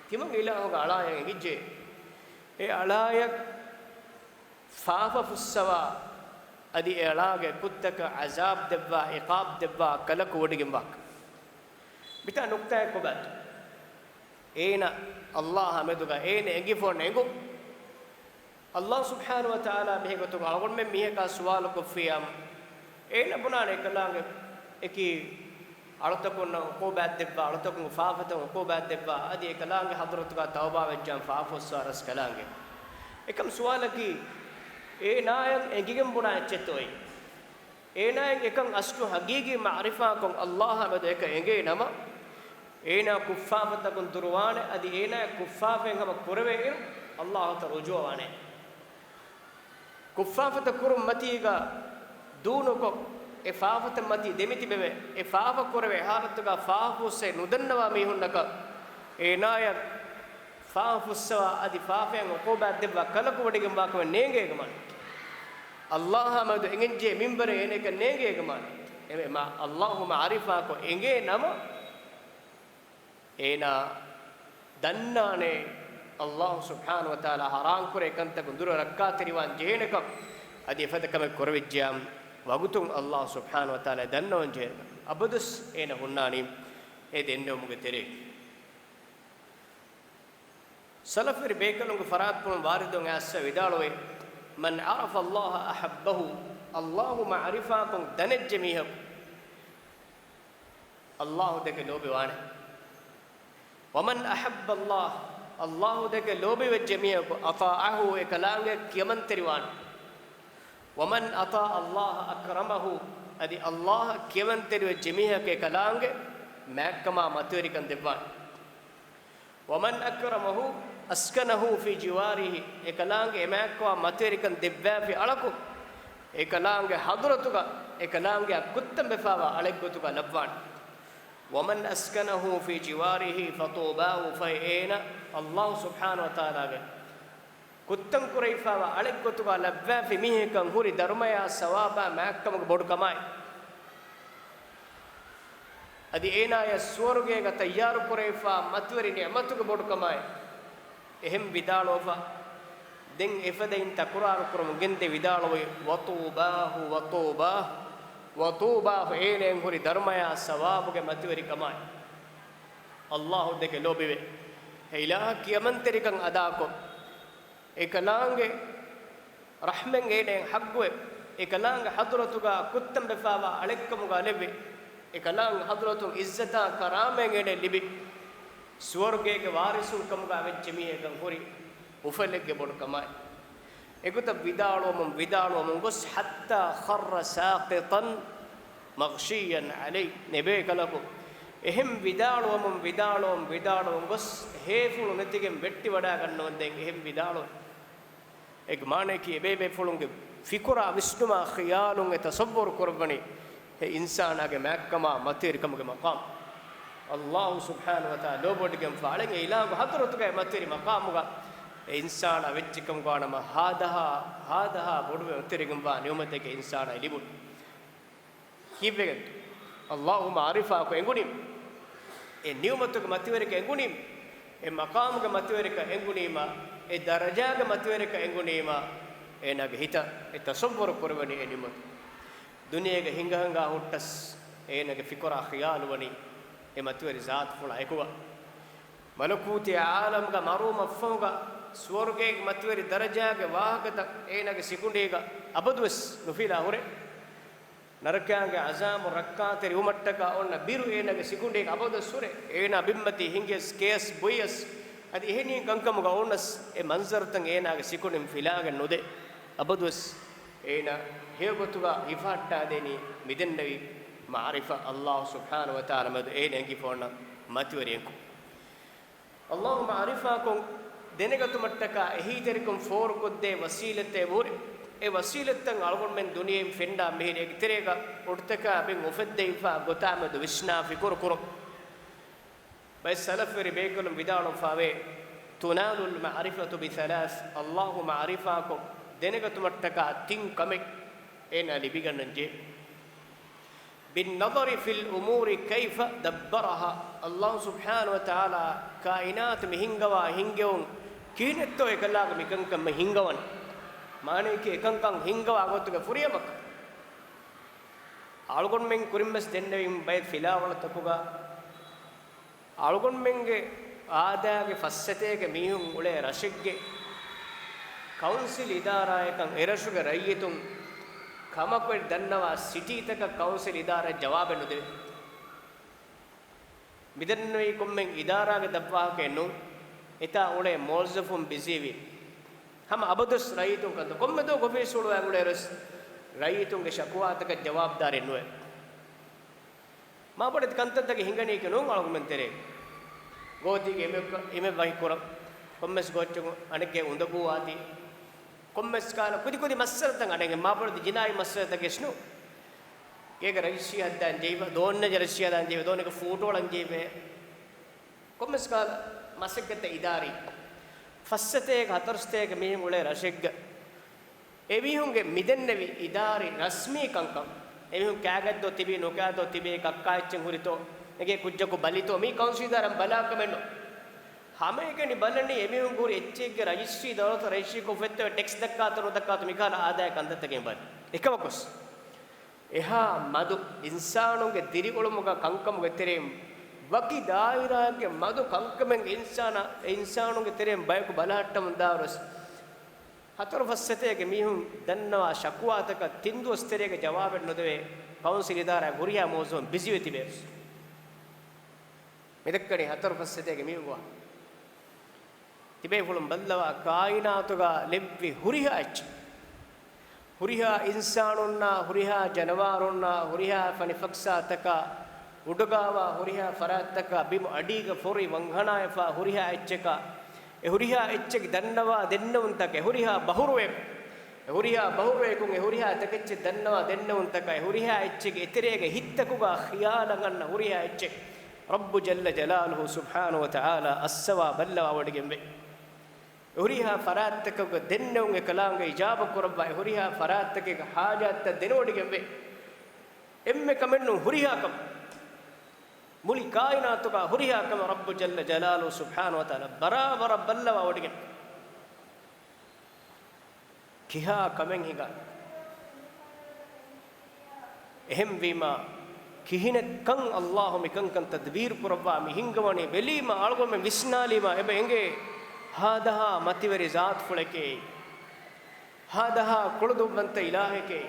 ތިމަން އިލާހުގެ އަޅާޔަށް އެނގިއްޖެ، އެ އަޅާޔަށް ފާފަ ފުއްސަވާ، އަދި އެ އަޅާގެ ކުށްތަކަށް ޢަޒާބް ދެއްވާ، ޢިޤާބް ދެއްވާ، ކަލަކު ވޮޑިގެންވާކަން. މިތާ ނުކްތާއެއް ކޮބާތޯ؟ އޭނަ ﷲ މެދުގަ އޭނަ އެނގިފަ އޮންނަ އެނގުން. ﷲ ސުބްޙާނަހޫ ވަތަޢާލާ މިހެން ގޮތުން އަޅުގަނޑުމެން މީހަކާ ސުވާލު ކޮށްފިއްޔާމު، އޭނަ ބުނާނެ އެކަލާނގެ އެކި އަޅުތަކުންނަށް ޢުޤޫބާތް ދެއްވާ، އަޅުތަކުންގެ ފާފަތައް ޢުޤޫބާތް ދެއްވާ، އަދި އެކަލާނގެ ޙަޟްރަތުގަ ތައުބާ ވެއްޖާމު ފާފަ ފުއްސަވާ ރަސް ކަލާނގެ. އެކަމް ސުވާލަކީ، އޭނާޔަށް އެނގިގެން ބުނާ އެއްޗެއްތޯއޭ؟ އޭނާއަށް އެކަން އަސްލު ހަގީގީ މަޢުރިފާކޮށް ﷲ މެދު އެކަން އެނގޭ ނަމަ، އޭނާ ކުށްފާފަތަކުން ދުރުވާނެ، އަދި އޭނާ ކުށްފާފައިން ހަމަ ކުރެވޭ އިރު، ﷲ އަތަށް ރުޖޫޢަވާނެ. ކުށްފާފަތައް ކުރުން މަތީގަ ދޫނުކޮށް، އެ ފާފަތައް މަތީ ދެމިތިބެވެ، އެ ފާފަ ކުރެވޭ ޙާލަތުގަ ފާފަ ފުއްސެ ނުދަންނަވާ މީހުންނަކަށް، އޭނާޔަށް ފާފަ ފުއްސަވާ އަދި ފާފައިން ޢުޤޫބާތް ދެއްވާ ކަލަކު ވޮޑިގެންވާކަމެއް ނޭނގޭ ގަމާނެ. ﷲ މެދު އެނގިއްޖެ މިންވަރެއް އޭނައަކަށް ނޭނގޭ ގަމާނެ. އެމެ މާ ﷲ މަޢުރިފާކޮށް އެނގޭ ނަމަ، އޭނާ ދަންނާނެ ﷲ ސުބްޙާނަހޫ ވަތަޢާލާ ޙަރާމް ކުރޭ ކަންތަކުން ދުރަށް ރައްކާތެރިވާން ޖެހޭނެކަން. އަދި އެފަދަ ކަމެއް ކުރެވިއްޖެޔާ، ވަގުތުން ﷲ ސުބްޙާނަހޫ ވަތަޢާލާ ދަންނަވަން ޖެހޭނެކަން. އަބަދުސް އޭނަ ހުންނާނީ އެ ދެންނެވުމުގެ ތެރޭގަ. ސަލަފްވެރި ބޭކަލުންގެ ފަރާތުން ވާރިދުން އައިސްފަ ވިދާޅުވޭ، من عرف الله أحبه، ﷲ މަޢުރިފާކޮށް ދަނެއްޖެ މީހަކު، ﷲ ދެކެ ލޯބިވާނެ. ومن أحب الله، ﷲ ދެކެ ލޯބިވެއްޖެ މީހަކު، أطاعه، އެކަލާނގެ ކިޔަމަންތެރިވާނެ. ومن أطاع الله أكرمه، އަދި ﷲ އަށް ކިޔަމަންތެރިވެއްޖެ މީހަކު އެކަލާނގެ މާތްކަމާ މަތިވެރިކަން ދެއްވާނެ. ومن أكرمه أسكنه في جواره، އެކަލާނގެ އެމާތްކަމާ މަތިވެރިކަން ދެއްވާފި އަޅަކު، އެކަލާނގެ ޙަޟްރަތުގަ، އެކަލާނގެއަށް ކުއްތަން ވެފާވާ އަޅެއްގޮތުގަ ލައްވާނެ. ومن أسكنه في جواره فطوباه، ފަހެ އޭނަ ﷲ ސުބްޙާނަހޫ ވަތަޢާލާގެ ކުއްތަން ކުރެވިފާވާ އަޅެއްގޮތުގަ ލައްވާފި މީހަކަށް ހުރި ދަރުމަޔާ ސަވާބާ މާތްކަމުގެ ބޮޑުކަމާއި، އަދި އޭނާޔަށް ސުވަރުގޭގަ ތައްޔާރު ކުރެވިފާ މަތިވެރި ނިޢުމަތުގެ ބޮޑުކަމާއި، އެހެން ވިދާޅުވެފަ. ދެން އެފަދައިން ތަކުރާރު ކުރަމުން ގެންދެ ވިދާޅުވީ، وطوباه، وطوباه، وطوباه، އޭނައަށް ހުރި ދަރުމަޔާ ސަވާބުގެ މަތިވެރިކަމާއި، ﷲ ދެކެ ލޯބިވެ، އެ އިލާހަށް ކިޔަމަންތެރިކަން އަދާކޮށް، އެކަލާނގެ ރަޙްމަތް އޭނައަށް ޙައްޤުވެ، އެކަލާނގެ ޙަޟްރަތުގަ ކުއްތަން ވެފާވާ އަޅެއްކަމުގަ ލެއްވި، އެކަލާނގެ ޙަޟްރަތުން ޢިއްޒަތާ ކަރާމަތް އޭނައަށް ލިބި، ސުވަރުގޭގެ ވާރިސުން ކަމުގަ ވެއްޖެ މީހަކަށް ހުރި އުފަލެއްގެ ބޮޑުކަމާއި. އެގޮތަށް ވިދާޅުވަމުން، ވިދާޅުވަމުން ގޮސް، حتى خر ساقطا مغشيا عليه، ނެބޭކަލަކު އެހެން ވިދާޅުވަމުން، ވިދާޅުވަމުން، ވިދާޅުވަމުން ގޮސް، ހޭފުޅު ނެތިގެން ވެއްޓިވަޑާގަންނަވަންދެން އެހެން ވިދާޅުވެ. އޭގެ މާނަޔަކީ އެބޭބޭފުޅުންގެ ފިކުރާ ވިސްނުމާ ޚިޔާލުން އެ ތަޞައްވަރު ކުރައްވަނީ އެ އިންސާނާގެ މާތްކަމާ މަތިވެރިކަމުގެ މަޤާމް. ﷲ ސުބްޙާނަހޫ ވަތަޢާލާ ލޯބިވޮޑިގެންފާ އަޅެން އެ އިލާހުގެ ޙަޟްރަތުގައި މަތިވެރި މަޤާމުގަ އެ އިންސާނާ ވެއްޖެކަމުގާ ނަމަ ހާދަހާ، ހާދަހާ ބޮޑުވެ އޮތެރިގެންވާ ނިޢުމަތެކޭ އިންސާނާ ލިބުން. ކީއްވެގެން؟ ﷲ މަޢުރިފާކޮށް އެނގުނީމަ. އެ ނިޢުމަތުގެ މަތިވެރިކަން އެނގުނީމަ. އެ މަޤާމުގެ މަތިވެރިކަން އެނގުނީމަ. އެ ދަރަޖާގެ މަތިވެރިކަން އެނގުނީމަ. އޭނާގެ ހިތަށް އެ ތަޞައްވަރު ކުރެވެނީ އެ ނިޢުމަތު. ދުނިޔޭގަ ހިނގަހަނގާ ހުއްޓަސް އޭނާގެ ފިކުރާ ޚިޔާލުވަނީ އެ މަތިވެރި ޒާތުފުޅާ އެކުގަ. މަލަކޫތީ ޢާލަމްގަ މަރުވުމަށްފަހުގަ ސުވަރުގޭގެ މަތިވެރި ދަރަޖާގެ ވާހަކަތައް އޭނާގެ ސިކުނޑީގަ އަބަދުވެސް ނުފިލާ ހުރޭ. ނަރަކާގެ ޢަޒާބު ރައްކާތެރިވުމަށްޓަކާ އޮންނަ ބިރު އޭނާގެ ސިކުނޑީގަ އަބަދުވެސް ހުރޭ. އޭނާ ބިންމަތީ ހިނގިޔަސް، ކެޔަސް، ބުއްޔަސް، އަދި އެހެނީ ކަންކަމުގަ އޮންނަސް އެ މަންޒަރުތައް އޭނާގެ ސިކުނޑިން ފިލާގެން ނުދޭ. އަބަދުވެސް އޭނާ ހެޔޮގޮތުގަ ހިފަހައްޓާދޭނީ މިދެންނެވި މަޢުރިފާ ﷲ ސުބްޙާނަހޫ ވަތަޢާލާ މެދު އޭނަ އެނގިފަ އޮންނަ މަތިވެރި އެންކުން. ﷲ މަޢުރިފާކޮށް ދެނެގަތުމަށްޓަކާ އެހީތެރިކަން ފޯރުކޮށްދޭ ވަސީލަތެއް ހުރި. އެ ވަސީލަތްތައް އަޅުގަނޑުމެން ދުނިޔެއިން ފެންނާ މިހިރީ އޭގެ ތެރޭގަ އޮޑުތަކާ ބިން އުފެއްދެވިފަ ގޮތާ މެދު ވިސްނާ ފިކުރު ކުރުން. ބައެއް ސަލަފްވެރި ބޭކަލުން ވިދާޅުވެފަވޭ، "تنال المعرفة بثلاث." ﷲ މަޢުރިފާކޮށް ދެނެގަތުމަށްޓަކާ ތިން ކަމެއް އޭނާ ލިބިގަންނަންޖެހޭ. "بالنظر في الأمور كيف دبرها." ﷲ ސުބްޙާނަހޫ ވަތަޢާލާ ކާއިނާތު މި ހިންގަވާ ހިންގެވުން ކިހިނެއްތޯ އެކަލާނގެ މިކަންކަން މި ހިންގަވަނީ؟ މާނަޔަކީ އެކަންކަން ހިންގަވާ ގޮތުގެ ފުރިހަމަކަން. އަޅުގަނޑުމެން ކުރިންވެސް ދެންނެވިން ބައެއް ފިލާވަޅުތަކުގަ އަޅުގަނޑުމެންގެ އާދައިގެ ފައްސަތޭގެ މީހުން އުޅޭ ރަށެއްގެ ކައުންސިލް އިދާރާއަކަށް އެރަށުގެ ރައްޔިތުން ކަމަކުވެރި ދަންނަވާ ސިޓީތަކަށް ކައުންސިލް އިދާރާ ޖަވާބެއް ނުދެވޭ. މިދެންނެވީ ކޮންމެ އިދާރާގެ ދަށްވާހަކައެއް ނޫން. އެތާ އުޅޭ މުވައްޒަފުން ބިޒީވީ. ހަމަ އަބަދުވެސް ރައްޔިތުން ކަންތައް ކޮންމެ ދުވަހަކު އޮފީސް ހުޅުވާ އުޅޭއިރުވެސް ރައްޔިތުންގެ ޝަކުވާތަކަށް ޖަވާބުދާރެއް ނުވޭ. މާބޮޑެތި ކަންތައްތަކެއް ހިނގަނީކީ ނޫން އަޅުގަނޑުމެން ތެރޭ. ގޯތީގެ އެމެ، އެމެ ވަކިކުރަން، ކޮންމެސް ގޯއްޗަކު އަނެއްގެ އުނދަގޫވާތީ، ކޮންމެސް ކާލަ ކުދިކުދި މައްސަލަތައް އަނެއްގެ މާބޮޑެތި ޖިނާއީ މައްސަލަތަކެއް ނޫން. ގޭގެ ރަޖިސްޓްރީ ހައްދާން ޖެހިފަ، ދޯންޏެއްގެ ރަޖިސްޓްރީ ހަދާން ޖެހިފަ، ދޯންޏެއްގެ ފޫޓޯ އަޅަން ޖެހިފަ. ކޮންމެސް ކާލަ މަސައްކަތްތައް އިދާރީ. ފައްސަތޭކަ ހަތަރުސަތޭކަ މީހުން އުޅޭ ރަށެއްގަ އެމީހުންގެ މިދެންނެވި އިދާރީ ރަސްމީ ކަންކަން، އެމީހުން ކާގެއަށްދޯ ތިބީ، ނުކާގެއަށްދޯ ތިބޭ، ކައްކާ އެއްޗެއް ހުރިތޯ، އެނގޭ ކުއްޖަކު ބަލިތޯ، މީ ކައުންސިލް އިދާރާއިން ބަލާކަމެއްނު. ހަމައެކަނި ބަލަނީ އެމީހުން ހުރި އެއްޗެއްގެ ރަޖިސްޓްރީ ދައުލަތަށް ރަޖިސްޓްރީކޮށްފައްތަވެ ޓެކްސް ދައްކާތޯ ނުދައްކާތޯ މިކަހަލަ އާދައިގެ ކަންތައްތަކެއް ބަލި. އެކަމަކުސް އެހާ މަދު އިންސާނުންގެ ދިރިއުޅުމުގަ ކަންކަމުގެ ތެރެއިން ވަކި ދާއިރާއެއްގެ މަދު ކަންކަމެއް އިންސާނާ، އެ އިންސާނުންގެ ތެރެއިން ބަޔަކު ބަލަހައްޓަމުން ދާއިރުވެސް ހަތަރު ފައްސަތޭކަ މީހުން ދަންނަވާ ޝަކުވާތަކަށް ތިން ދުވަސް ތެރޭގަ ޖަވާބެއް ނުދެވޭ ކައުންސިލް އިދާރާގެ ހުރިހާ މުވައްޒަފުން ބިޒީވެ ތިބޭވެސް. މިދައްކަނީ ހަތަރު ފައްސަތޭކަ މީހުންގެ ވާހަކަ. ތިބޭފުޅުން ބައްލަވާ ކާއިނާތުގަ ލެއްވި ހުރިހާ އެއްޗެއް، ހުރިހާ އިންސާނުންނާ، ހުރިހާ ޖަނަވާރުންނާ، ހުރިހާ ފަނިފައްސާތަކާ، އުޑުގަވާ ހުރިހާ ފަރާތްތަކާ، ބިމު އަޑީގަ ފޮރި ވަންހަނާވެފާ ހުރިހާ އެއްޗަކާ، އެ ހުރިހާ އެއްޗެއް ދަންނަވާ ދެންނެވުންތަކެއް، ހުރިހާ ބަހުރުވަޔަކު، އެ ހުރިހާ ބަހުރުވަޔަކުން އެ ހުރިހާ ތަކެއްޗެއް ދަންނަވާ ދެންނެވުންތަކާ، އެ ހުރިހާ އެއްޗެއްގެ އެތެރޭގެ ހިތްތަކުގަ ޚިޔާލަށް އަންނަ ހުރިހާ އެއްޗެއް ރައްބު ޖައްލަ ޖަލާލުހު ސުބްޙާނަހު ވަތަޢާލާ އައްސަވާ ބައްލަވާވޮޑިގެންވޭ. އެ ހުރިހާ ފަރާތްތަކުގެ ދެންނެވުން އެކަލާނގެ އިޖާބަ ކުރައްވާ، އެ ހުރިހާ ފަރާތްތަކެއްގެ ޙާޖާތްތައް ދެނެވޮޑިގެންވޭ. އެންމެ ކަމެއްނޫން ހުރިހާ ކަމެއް، މުޅި ކާއިނާތުގަ ހުރިހާ ކަމެއް ރައްބު ޖައްލަ ޖަލާލުހު ސުބްޙާނަހު ވަތަޢާލާ ބަރާބަރަށް ބައްލަވާވޮޑިގެން. ކިހާ ކަމެއް ހިނގާ. އެހެންވީމާ، ކިހިނެއްކަން ﷲ މިކަންކަން ތަދްބީރު ކުރައްވާ މި ހިންގަވަނީ ބެލީމަ، އަޅުގަނޑުމެން ވިސްނާލީމަ، އެބަ އެނގޭ ހާދަހާ މަތިވެރި ޒާތުފުޅެކޭ. ހާދަހާ ކުޅަދުއްވަންތަ އިލާހެކޭ.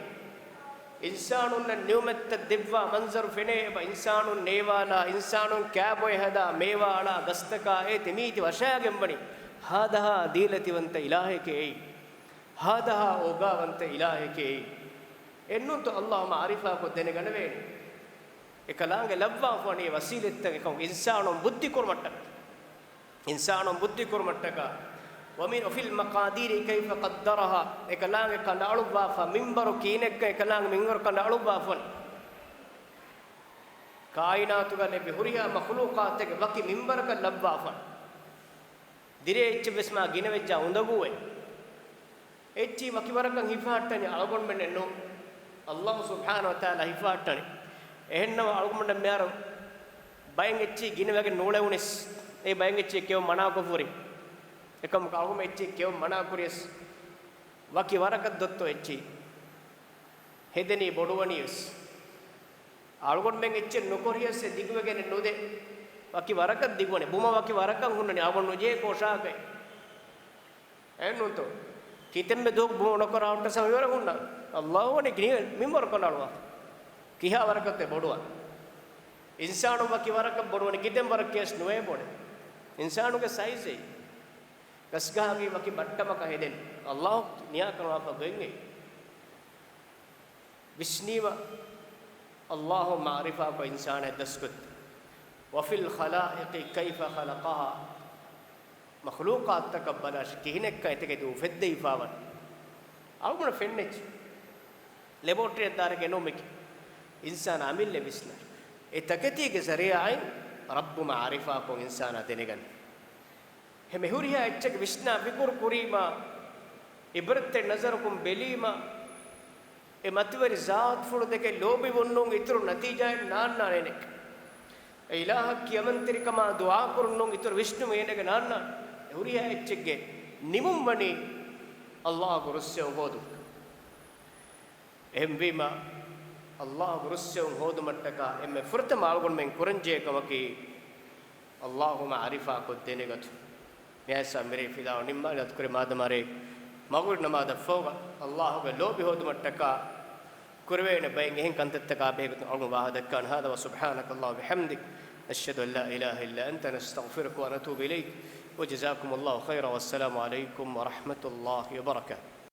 އިންސާނުންނަށް ނިޢުމަތްތައް ދެއްވާ މަންޒަރު ފެނޭ އެބަ، އިންސާނުން ނޭވާލާ، އިންސާނުން ކާބޮއެ ހަދާ، މޭވާ އަޅާ، ގަސްތަކާ އޭ ތިމީތި ވަށާގެންވަނީ ހާދަހާ ދީލަތިވަންތަ އިލާހެކޭ. ހާދަހާ އޯގާވަންތަ އިލާހެކޭ. އެއްނޫންތޯ ﷲ މަޢުރިފާކޮށް ދެނެގަނެވޭނެ. އެކަލާނގެ ލައްވާފަވަނީ ވަސީލަތްތައް އެކަމަކު އިންސާނުން ބުއްދި ކުރުމަށްޓަކާ. އިންސާނުން ބުއްދި ކުރުމަށްޓަކާ. ومن، وفي المقادير كيف قدرها. އެކަލާނގެ ކަނޑައަޅުއްވާފަ، މިންބަރު ކިހިނެއްކަން އެކަލާނގެ މިންބަރު ކަނޑައަޅުއްވާފަ. ކާއިނާތުގަ ލެއްވި ހުރިހާ މަޚުލޫޤާތެއްގެ ވަކި މިންބަރަކަށް ލައްވާފަ. ދިރޭ އެއްޗެއް ވެސް މާ ގިނަވެއްޖާ އުނދަގޫވޭ. އެއްޗި ވަކި ވަރަކަށް ހިފަހައްޓަނީ އަޅުގަނޑުމެންނެއް ނޫން. އައްލާހު ސުބްޙާނަހު ވަތަޢާލާ ހިފަހައްޓަނީ. އެހެންނަމަ އަޅުގަނޑުމެން މިހާރު ބައެއް އެއްޗި ގިނަވެގެން ނޫޅެވުނީސް، އެ ބައެއް އެއްޗި ކެއުން މަނާކޮށްފަ ހުރި. އެކަމަކު އަޅުގަނޑު އެއްޗި ކެއުން މަނާކުރިޔަސް، ވަކި ވަރަކަށް ދޮއްތޯ އެއްޗި ހެދެނީ ބޮޑުވަނީވެސް. އަޅުގަނޑުމެން އެއްޗެއް ނުކުރިޔަސް އެ ދިގުވެގެނެއް ނުދޭ. ވަކި ވަރަކަށް ދިގުވަނީ. ބުމަ ވަކި ވަރަކަށް ހުންނަނީ. އަޅުގަނޑު ނުޖެހޭ ކޯށާގައި. އެހެންނޫންތޯ؟ ކިތަންމެ ދުވަހަކު ބުމަ ނުކުރާ ހުއްޓަސް ހަމަ އިވަރަށް ހުންނަ. އައްލާހު ވަނީ ގިނަ މިންވަރު ކަނޑައަޅުވާ. ކިހާ ވަރަކަށްތޯ ބޮޑުވާ. އިންސާނު ވަކި ވަރަކަށް ބޮޑުވަނީ. ކިތަން ވަރަކަށް ކިޔަސް ނުވޭ ބޮޑެ. އިންސާނުގެ ސައިޒެއް. ގަސްގަހާގެ ވަކި ބައްޓަމަކަށް ހެދެން. އައްލާހު ނިޔާކަން ވާފަ ގޮތްގައި. ވިސްނީމަ އައްލާހު މަޢުރިފާކޮށް އިންސާނާ ދަސްކޮށްދޭ. وفي الخلائق كيف خلقها. މަޚްލޫޤާތްތަކަށް ބަލާށި، ކިހިނެއްކަން އެތަކެތި އުފެއްދެވިފާވަން. އަޅުގަނޑަށް ފެންނެއްޗި. ލެބޯޓްރީއަށް ދާއިރަކަށް ނޫން މިކި. އިންސާނާ އަމިއްލަ ވިސްނާ. އެ ތަކެތީގެ ޒަރީޢާއިން ރައްބު މަޢުރިފާކޮށް އިންސާނާ ދެނެގަންނަ. އެހެން ހުރިހާ އެއްޗެއްގެ ވިސްނާ ފިކުރު ކުރީމަ، އިބްރަތްތެރި ނަޒަރަކުން ބެލީމަ، އެ މަތިވެރި ޒާތުފުޅު ދެކެ ލޯބިވުންނޫން އިތުރު ނަތީޖާއެއް ނާންނާނެ އޭނަގެ. އެ އިލާހަށް ކިޔަމަންތެރިކަމާ ދުޢާ ކުރުންނޫން އިތުރު ވިސްނުމެއް އޭނަގެ ނާންނާނެ. އެ ހުރިހާ އެއްޗެއްގެ ނިމުން ވަނީ އައްލާހުގެ ރުއްސެވުން ހޯދުން. އެހެންވީމަ، އައްލާހުގެ ރުއްސެވުން ހޯދުމަށްޓަކާ އެންމެ ފުރަތަމަ އަޅުގަނޑުމެން ކުރަންޖެހޭ ކަމަކީ، އައްލާހު މަޢުރިފާކޮށް ދެނެގަތުން. މިއާއެއްސާ މިރޭ ފިލާވަޅު ނިންމާލި އަދުކުރެ މާދަމާރޭ މަޣުރިބް ނަމާދަށްފަހުގަ އައްލާހުގެ ލޯބި ހޯދުމަށްޓަކާ ކުރެވޭނެ ބައެއް އެހެން ކަންތައްތަކާ ބެހޭގޮތުން އަޅުގަނޑު ވާހަކަ ދައްކާނެ. هذا وسبحانك اللهم وبحمدك، أشهد أن لا إله إلا أنت، نستغفرك ونتوب إليك، وجزاكم الله خيرا، والسلام عليكم ورحمة الله وبركاته.